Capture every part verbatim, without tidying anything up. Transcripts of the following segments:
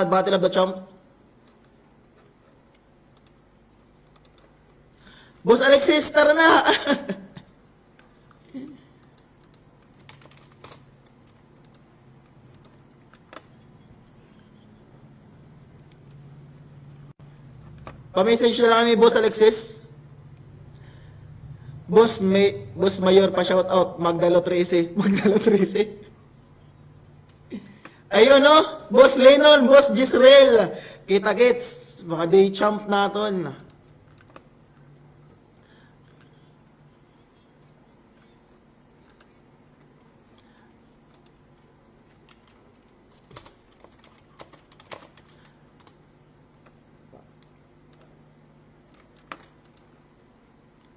Battle of the Champ. Boss Alexis, tara na! Pa-message na lang kami, Boss Alexis. Boss May-, Boss Mayor, pa-shoutout. Magdalo trese. Magdalo trese. Ayun, no? Boss Lennon, Boss Jezreel. Kita-kits. Mga day champ naton.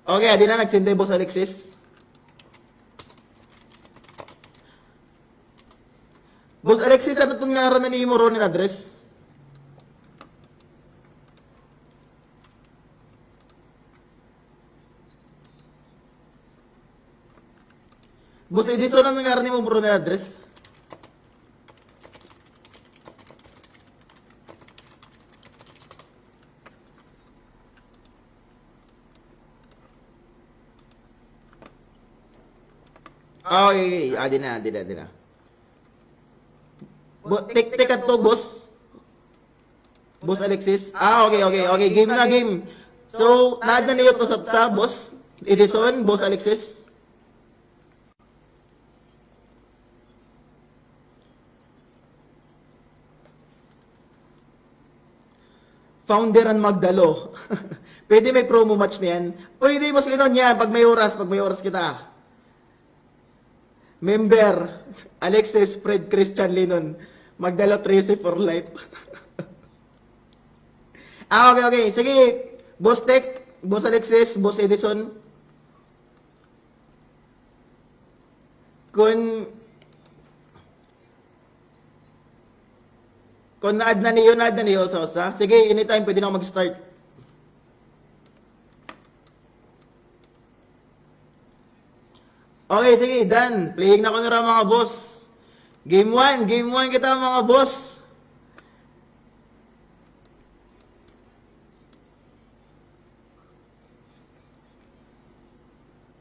Okay, adi na, nag-send na hi Boss Alexis. Boss Alexis, ano iton ngaran na nimo, Ronin address? Boss Edison, ano ngaran nimo, bro, na address? Ah, okay, okay. Adi na, adi na, adi na. Bo-, tek-, teka to, boss. Boss Alexis? Ah, okay, okay, okay. Game na, game. So, na-add na niyo to sa, sa Boss Edison, Boss Alexis? Founder an magdalo. Pwede may promo match na yan. Pwede, Boss Linon, yan. Pag may oras, pag may oras kita. Member, Alexis, Fred, Christian, Linon. Magdalo trese for life. Ah, okay, okay. Sige, Boss Tech, Boss Alexis, Boss Edison. Kun, kun na-add na niyo, na-add na niyo sa usa. Sige, anytime pwede na ako mag-start. Okay, sige, done. Playing na ko nira, mga boss. Game one, game one kita, mga boss.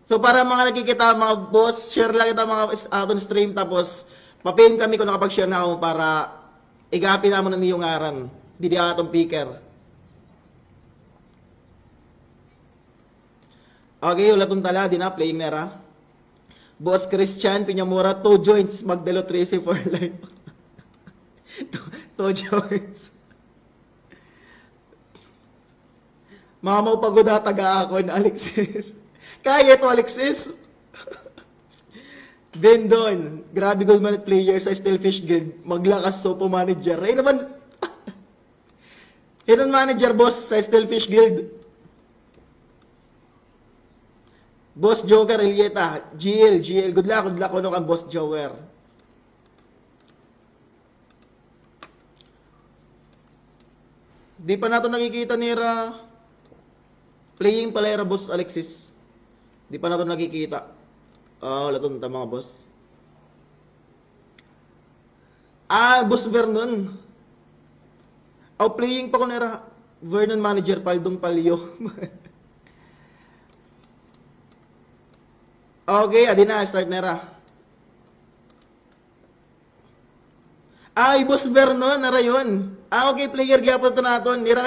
So, para mga nakikita, mga boss, share lang kita, mga s-, aton stream, tapos pa-pin kami kon nakapag-share na ako para igapi namon an iyo ngaran didi ha aton picker. Okay, hulaton ta la, adi na, playing na hira. Boss Christian Piñamura, two joints, magdalo trese for life. Two, two joints. Mamaw pa gud ha taga akon, Alexis. Kaya ito, Alexis. Bendon, grabe gud man it player sa Steelfish Guild. Maglakas so po manager. Ay naman. Hin-o an manager, boss, sa Steelfish Guild? Boss Joker Elieta, G L, G L, good luck, good luck kuno kan Boss Joker. Di pa naton nakikita nira. Playing pala hira, Boss Alexis. Di pa naton nakikita. Ah, hulaton ta, mga boss. Ah, Boss Vernon. Aw, playing pa kuno hira. Vernon manager, Paldong Palyo. Okay, adi na, start na hira. Ay, Boss Vernon, narayon. Ah, okay, player gihapon ito naton. Nira